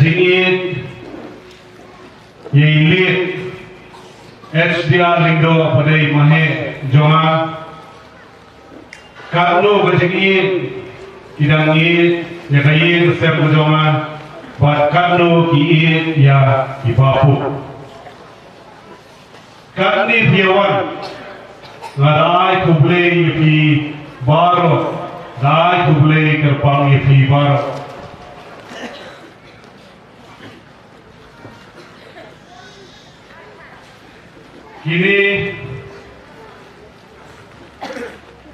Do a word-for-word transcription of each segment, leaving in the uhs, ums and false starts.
Jingïeit ïa i Late H D R Lyngdoh ba dei i maheh jong nga. Katno ka jingïeit ki dang ïeit ïa ka ïing ka sem ka jong nga, bad katno ki ïeit ïa i Bah Puk. Katne phi wan, nga da ai khublei ïa phi baroh, da ai khublei kyrpang ïa phi baroh. Kine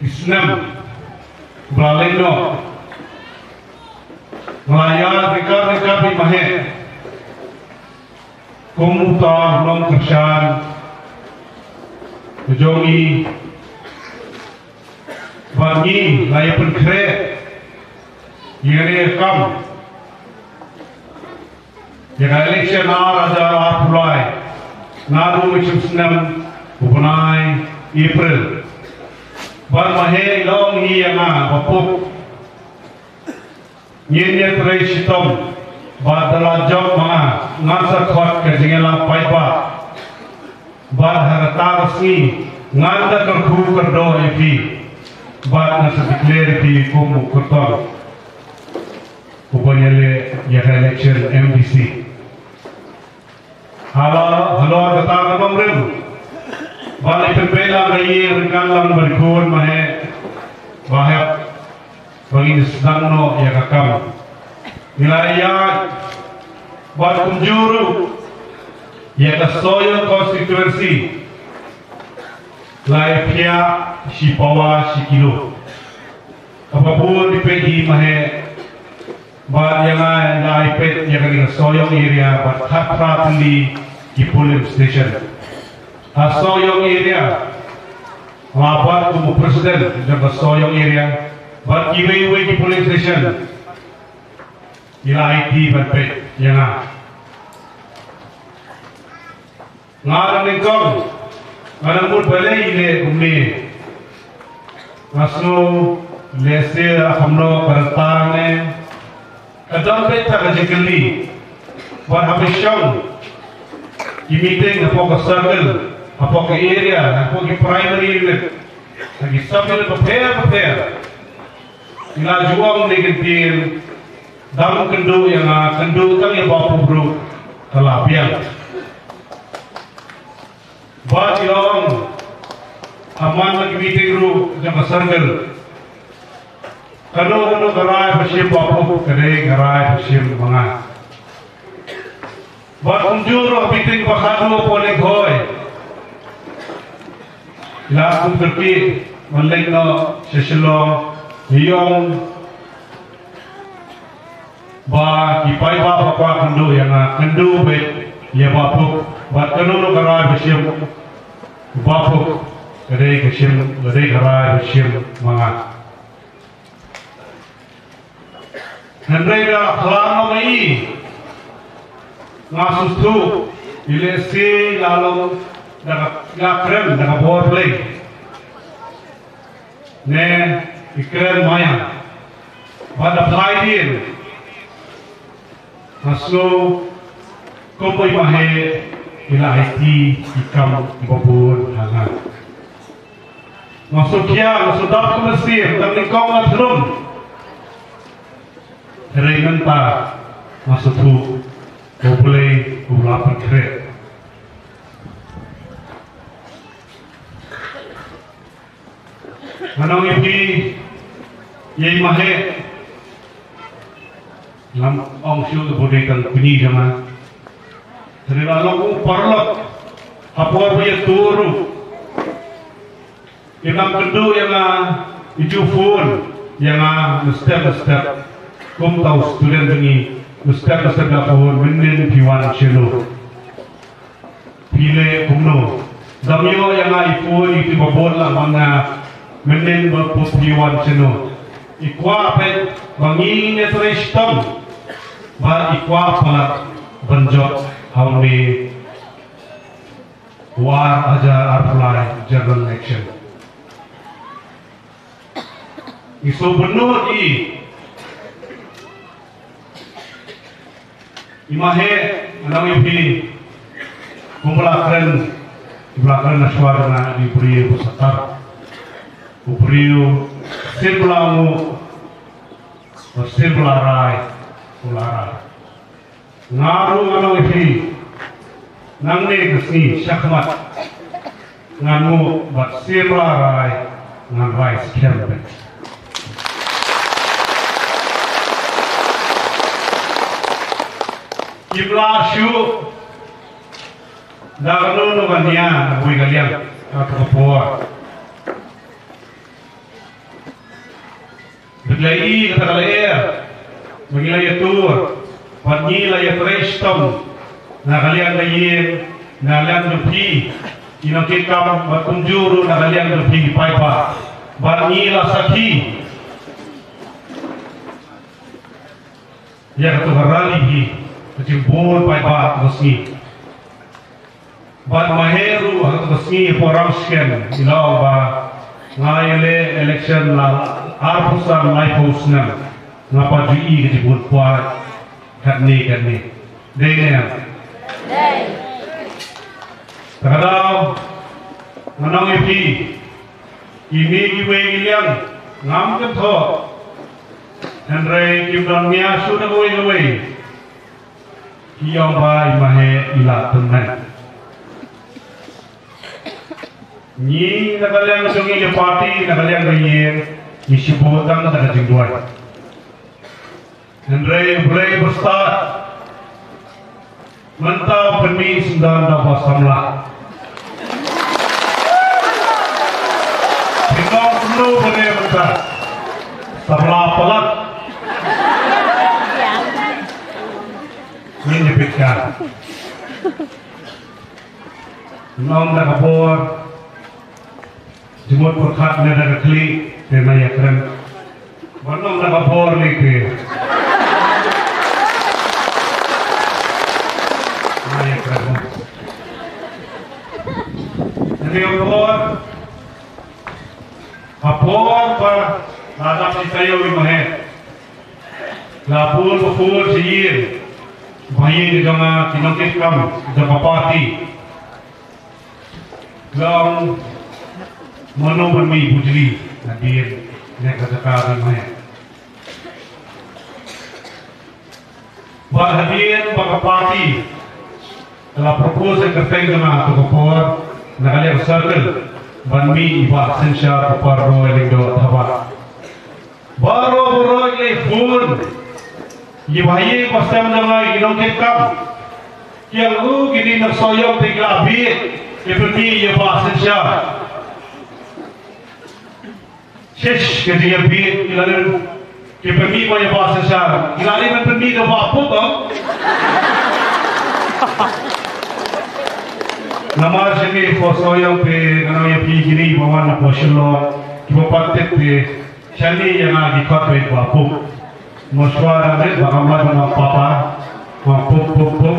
ki snem ba la leit noh, nga la ïaid ryngkat ryngkat bad i maheh kum uta u nongkyrshan jong ngi. Bad ngi la ïa pynkhreh ïa kane ka kam ïa ka election ar hajar arphew lai, naduh ka jingsnem u bnai April. Bad maheh i la ong hi ïa nga, Bah Puk, ngin ïatrei shitom, bad da la jop ma nga, ngan sa khot ka jingïalang paidbah. Bad ha kata ka sngi ngan da kyrkhu kyrdoh ïa phi, bad ngan sa declare ïa phi kum u kyrtong uba ïaleh ïa ka election M D C. Halor, halor kata ka nongrim, ba la pynbeit lang ka ïing ryngkat lang bad i khun maheh ba hep ba ngin sdang noh ïa ka kam. Ngi la ïaid bad kumjuh ruh ïa ka Sohiong constituency, la ïa phiah shi pawa shi kilo. Kaba bun i peit hi maheh, bad ïa nga la ïa peit ïa kane ka Sohiong area bad khatphra tylli ki polling station. Ha Sohiong area, nga bad kum u president jong ka Sohiong area, bad kiwei kiwei ki polling station, i la aiti ban peit ïa nga. Nga dang nyngkong, nga dang mut balei i leh kumne. Nga sngew lehse ha kham noh ka rta ne. Ka don beit ta ka jingkylli. Bad haba shong ki meeting hapoh ka circle, hapoh ka area, hapoh ki primary unit, ha ki sub unit bapher bapher, nga ju ong ne kyntien, dang kynduh ïa nga, kynduh tang ïa Bah Puk ruh ka la biang. Bad i la ong ha man la ki meeting ruh jong ka circle, kano kano ka rai ba shim Bah Puk ka dei ka rai ba shim ma nga. Bad kumjuh ruh ha meeting ba khadduh hapoh Lehkhoi, i la kum kyrkieh ban leit noh sha Shillong, i ong ba ki paidbah ba kwah kynduh ïa nga, kynduh beit ïa Bah Puk, bad kano kano ka rai ba shim Bah Puk ka dei ka shim, ka dei ka rai ba shim ma nga. Hynrei da khlem ma i, nga sngewthuh, i lehse i la long da ka, i la kren da ka bor Blei, ne i kren maïa. Bad da phai dien, nga sngew kum i maheh i la aiti i kam ba bun ha nga. Nga sngewkhia, nga sngewdap kum mynsiem, tang nyngkong nga thnum. Hynrei mynta nga sngewthuh ba U Blei u la pynkhreh. Ngan ong ïa phi, ïa i maheh, ngam ong shuh ba dei tang kñi jong nga. Hynrei la long u paralok ha por ba ïa tur ruh. Im nang kynduh ïa nga, i ju phone ïa nga mynstep mynstep. Kumta u student jong ngi, mynstep mynstep la phone, mynnin phi wan shano, phi leh kumno. Dang ïoh ïa nga i phone ïa ki ba bun la ma nga, mynnin ba phi wan shano. I kwah peit ba ngin ïatrei shitom, bad i kwah palat ban jop ha une u ar hajar arphew lai general election. I sngewbha ïa i I Maheh, nga ong ïa phi, kumba la kren, kumba la kren na shuwa jong nga, i briew ba satar, u briew sien ba la nguh, ba sien ba la rai, u la rai. Nga ruh nga ong ïa phi, nangne ka sngi shakhmat, ngan nguh bad sien ba la rai, ngan rai skhem beit. Kim lah shuh da kano kano ka nia na kawei ka liang, ha kata ka por. Bad la i kata ka lyer ba ngi la ïatur, bad ngi la ïatrei shitom na ka liang ka ïing, na liang jong phi ki nongkitkam, bad kumjuh ruh na ka liang jong phi ki paidbah, bad ngi la sakhi ïa kata ka rally hi, ka jingbun paidbah ka sngi. Bad Maheh ruh ha ka sngi hapoh Ramsken i la ong ba nga ïaleh election la arphew san laiphew snem, nga pat ju i ka jingbun paid katne katne. Dei ne em? Dei. Ta ka daw nga ong ïa phi, kine kiwei ki liang ngam kynthoh, hynrei kim don nia shuh na kawei kawei. Ki ong ba i Maheh i la tymmen. Ngi na ka liang jong ngi ka party, na ka liang ka ïing, ngi shu buh tang da ka jingduwai. Hynrei U Blei u stad, mynta u pynmih syndon da uba samla. Phi ong kumno ba dei mynta? Samla palat. Ngin ïa pyrkhat. Nong da ka bor. Jingmut pyrkhat ne da ka khlieh, te nga ïa kren. Ban ong da ka bor lei te. Nga ïa kren. Nga ïa bor. Ka bor ba la dap shi taïew i Maheh. La bun ba bun shi ïing. Ba ïing jong nga ki nongkitkam jong ka party. Long mano ban mih bujli hadien ne ka jaka ri mai. Ba hadien ba ka party ka la propose ka kyrteng jong nga ha kato ka por na ka liang circle ban mih i Bah Synshar Kupar Roy Lyngdoh Thabah. Baroh baroh ki la phone. Ki bahaïing bahasem jong nga, ki nongkitkam. Ki ong u, kine ki nongsohïong te ki la bieit. Ki pynmih ïa Bah Synshar. Shish, ki jingbieit, ki la ong. Ki pynmih ïa Bah Synshar. Ki la ong ban pynmih ïa Bah Pup, oh. Namar sha ki nongsohïong te, ngan ong ïa phi kine ba wan na Shillong. Kiba pat tip te. Shane ïa nga ki khot beit Bah Pup. Mo shuwa dang rit ba kam lah ba nga papa. Nga pup pup pup.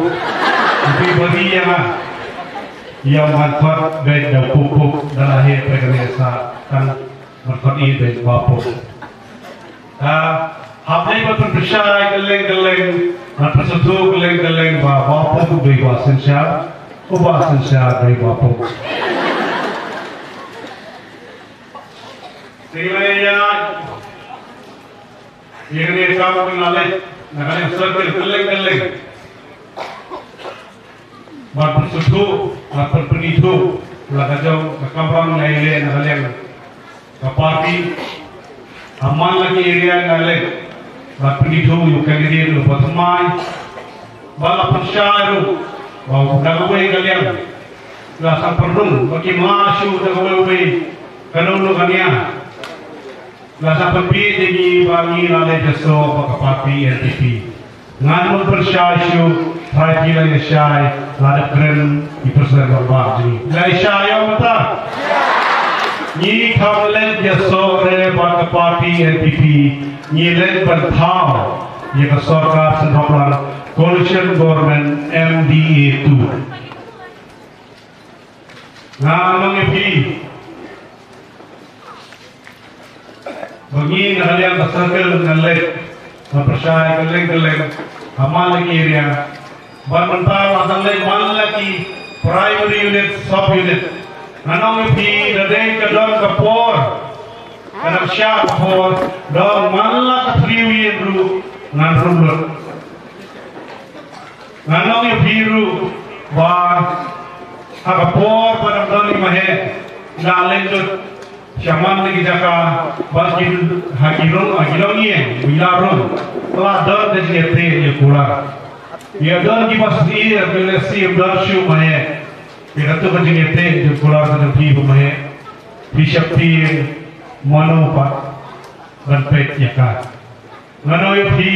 Phi bagi ïa nga. Ïa nga khot beit da pup pup da la heh peit ka ne sa tang ban khot ïa beit Bah Pup. Ta hap dei ban pynpyrshah kylleng kylleng, ban pynsngewthuh kylleng kylleng ba Bah Pup u dei Bah Synshar, u Bah Synshar dei Bah Pup. Te ïa ïa ïa kane ka kam ka la leit na kane ka circle kylleng kylleng. Ban pynsngewthuh, ban pynithuh la ka jong ka kamram la ïaleh na ka liang ka party. Ha man la ki area nga leh ban pynithuh ïa u candidate uba thymmai. Ba la pynshai ruh ba na kawei ka liang la sa pynrung ba kim lah shuh da kawei kawei kano kano ka nia. La sa pynbieit ïa ngi ba ngi la leit ïasoh bad ka party N P P. Ngan ym pynshai shuh, trai phi la ïa shai, la dep kren i president rangbah jong ngi. La ïa shai ïa u mynta. Ngi kham leit ïasoh re bad ka party N P P. Ngi leit ban thaw ïa ka sorkar seng baplang, coalition government M D A two. Nga ong ïa phi ba ngi na ka liang ka circle ngan leit ban pyrshai kylleng kylleng. Ha man la ki area. Bad mynta la dang leh man la ki primary unit, sub unit. Ngan ong ïa phi, da dei ka don ka por, ka dang shah ka por, don man la ka three ïing ruh ngan rung lut. Ngan ong ïa phi ruh ba ha ka por ba dang don i Maheh, la leit lut shaman na ki jaka, ba ki ha ki rung, ha ki longïing ba la rung, la don ka jingïateh ïa kular. Ïa don ki ba sdie, ïa lehse ym don shuh Maheh. Ïa kato ka jingïateh ïa kular ka jong phi ba Maheh, phi sheptieng mano pat ban peit ïa ka. Ngan ong ïa phi,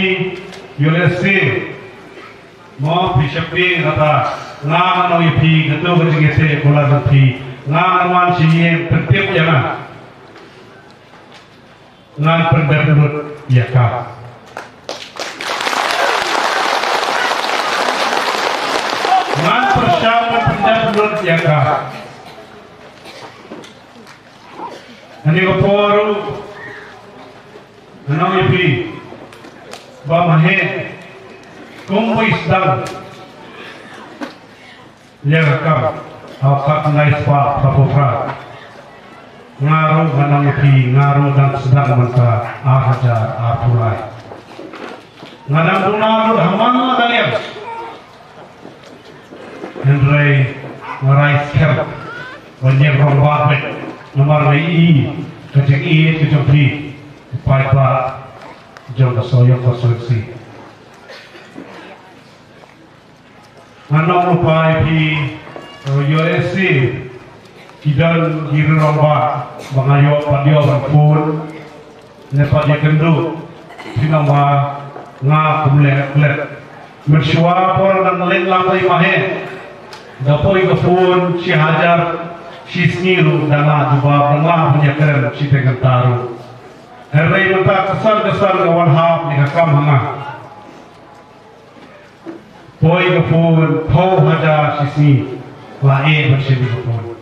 ïa lehse mo phi sheptieng kata, nga ngan ong ïa phi, kato ka jingïateh ïa kular jong phi, nga ngan wan sha ïing, pyntip ïa nga. Ngan pyndep lut ïa ka. Ngan pyrshang ban pyndep lut ïa ka. Hangne ka por ruh, ngan ong ïa phi ba Maheh, kumba i sdang ïa ka kam ha u khatkhyndai spah phra phew phra, nga ruh ngan ong ïa phi, nga ruh dang sdang mynta ar hajar arphew lai. Nga dang duna lut ha man la ka liang. Hynrei nga rai skhem ban ïeng rangbah beit, namar nga i ka jingïeit ka jong phi, ki paidbah jong ka Sohiong constituency. Ngan ong lypa ïa phi, ïoh lehse ki don ki rangbah ba nga ïoh pat ïoh ban phone ne pat ïakynduh, phin ong ba nga kumne klet. Mynshuwa por dang leit lang i Maheh, da poi ka phone shi hajar shi sngi ruh dang lah jubab, dang lah ban ïakren shiteng kynta ruh. Hynrei mynta ka san ka san nga wan hap ne ka kam ha nga. Poi ka phone phew hajar shi sngi, la eh ban shim ka phone.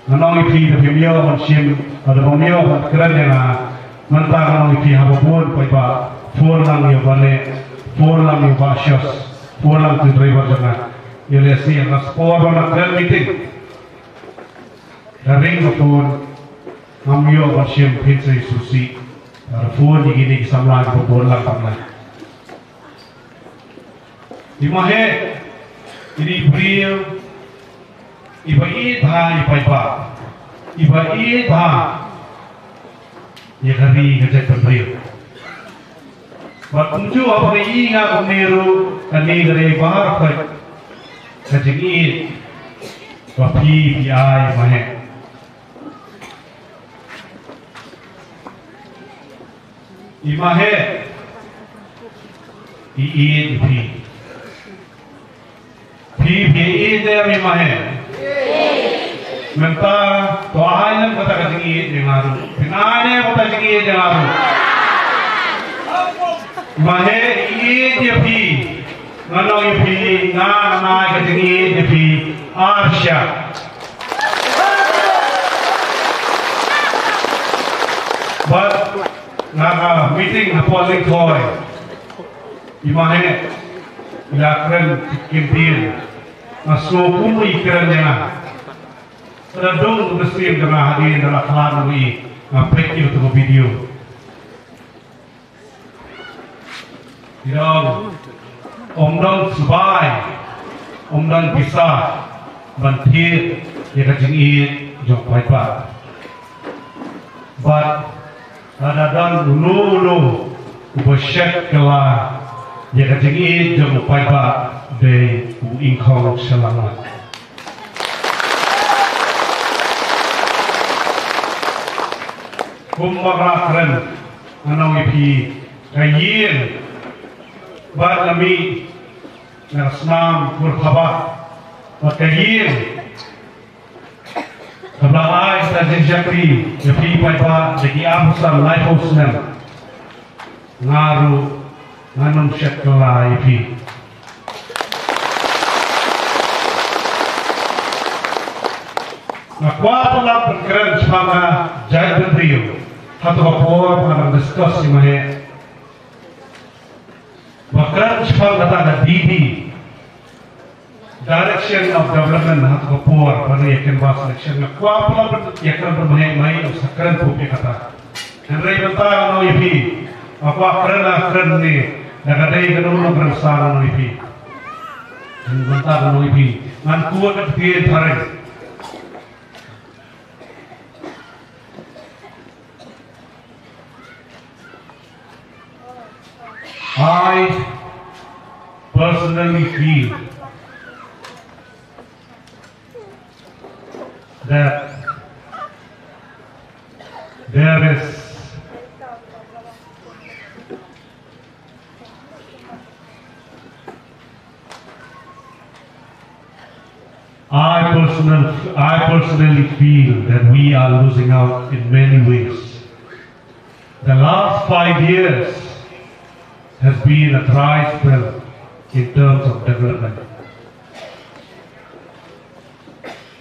Ngan ong ïa phi, da phim ïoh ban shim, da phim ïoh ban kren ïa nga, mynta ngan ong ïa phi, haba phone poi ba, phone lang ïa u Bah Neh, phone lang ïa u Bah Shos, phone lang ïa u driver jong nga. Ïa lehse ha ka por ba nga kren meeting, da ring ka phone, ngam ïoh ban shim, phin sa ïa sngewsih. Da phone ïa kine ki samla kiba phone lang pat lang. I Maheh, i dei i briew iba ïeit bha ïa i paidbah, iba ïeit bha ïa ka ri ka jaitbynriew. Bad kumjuh haba nga i nga kumne ruh, kane ka dei baroh ka jingïeit ba phi phi ai Maheh. I Maheh i ïeit ïa phi. Phi phi ïeit ïa i Maheh. Mynta to ai lem kata ka jingïeit ïa nga ruh. Phin ai lem kata ka jingïeit ïa nga ruh. Maheh i ïeit ïa phi. Ngan ong ïa phi, nga ngan ai ka jingïeit ïa phi ar shyiap. Bad nga ka meeting hapoh Lyngkhoi, i Maheh i la kren ki kyntien, nga sngew kum i kren ïa nga. Ka da dung ka mynsiem jong nga hadien da la khlad ïa i, nga peit ïa kata ka video. I ong, ym don sbai, ym don pisa ban thied ïa ka jingïeit jong u paidbah. Bad lada don uno uno uba shet kylla ïa ka jingïeit jong u paidbah, dei u Ingkhong Shylla Ngmat. Kumba nga la kren, ngan ong ïa phi, ka ïing bad ka mih na ka snam Purthabah, bad ka ïing kaba la ai sa jingshakri ïa phi paidbah da ki arphew san laiphew snem. Nga ruh ngan ym shet kylla ïa phi. Nga kwah palat ban kren shaphang ka jaitbynriew. Hato ka por ba nga dang discuss ïa i Maheh, ba Kan shipang kata ka D D, Direction of Development, ha ka por ba ngi ïa canvass election, nga kwah palat ban ïa kren ba mai mai u sa kren pop ïa kata. Hynrei mynta nga ong ïa phi, nga kwah kren, nga kren ne da ka dei kano kano kren sa, nga ong ïa phi. Mynta nga ong ïa phi, ngan quote ka ktien phareng. I personally feel that there is I personal, I personally feel that we are losing out in many ways. The last five years has been a dry spell in terms of development.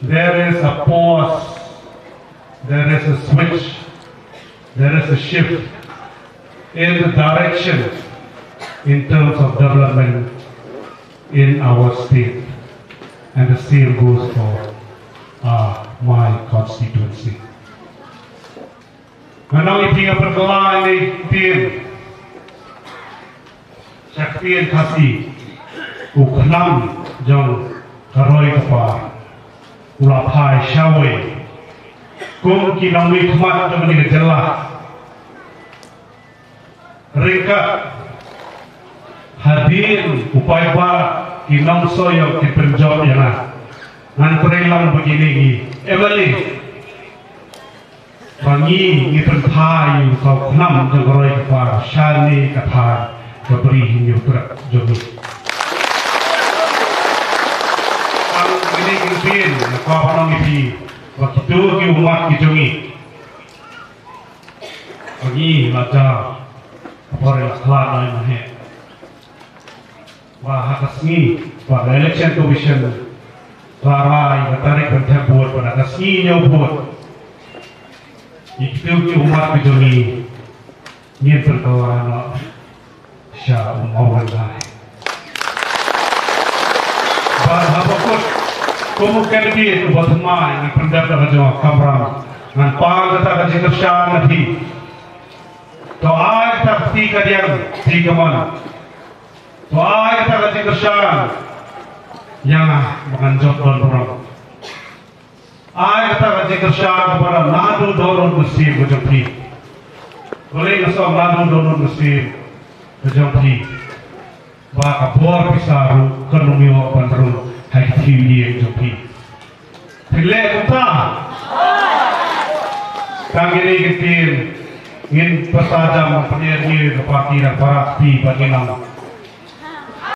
There is a pause, there is a switch, there is a shift in the direction in terms of development in our state. And the same goes for uh, my constituency. Nga nang iti nga perkelah ini tin Shakti Khasi, u khnam jong ka roi ka par u la phai shawei kum ki nongmihkhmat jong kane ka jylla. Ryngkat hadien u paidbah, ki nongsoh ïong ki pynjop ïa nga, ngan trei lang bad kine ki M L A. Ba ngi ngi pynphai ïa u khnam jong ka roi ka par shane ka thaiñ ka Bri Hynñiewtrep jong ngi. Tang kine ki ktien nga kwah ban ong ïa phi ba kito ki ummat ki jong ngi, ba ngi la jar ka por ïa la khlad na ïa ma heh. Ba ha ka sngi ba ka Election Commission la rai ka tarik ban thep vote, ba ha ka sngi ñiew vote, ïa kito ki ummat ki jong ngi ngin pynkylla noh sha u Aung Hlaing. Bad haba kut kum u candidate uba thymmai, ngan pyndep da ka jong ka kamram, ngan pan kata ka jingkyrshan na phi. To ai kata ka kti kadiang kti kamon. To ai kata ka jingkyrshan ïa nga ba ngan jop don burom. Ai kata ka jingkyrshan kaba naduh dohnud mynsiem ka jong phi. Balei nga sngewsih naduh dohnud mynsiem ka jong phi? Ba ka bor pisa ruh kan ym ïoh ban rung ha ki thiew ïing jong phi. Phi leh kumta? Tang kine ki ktien ngin pyrta jam ban pynïaid ïa ka party na ka para phi ba ngin ong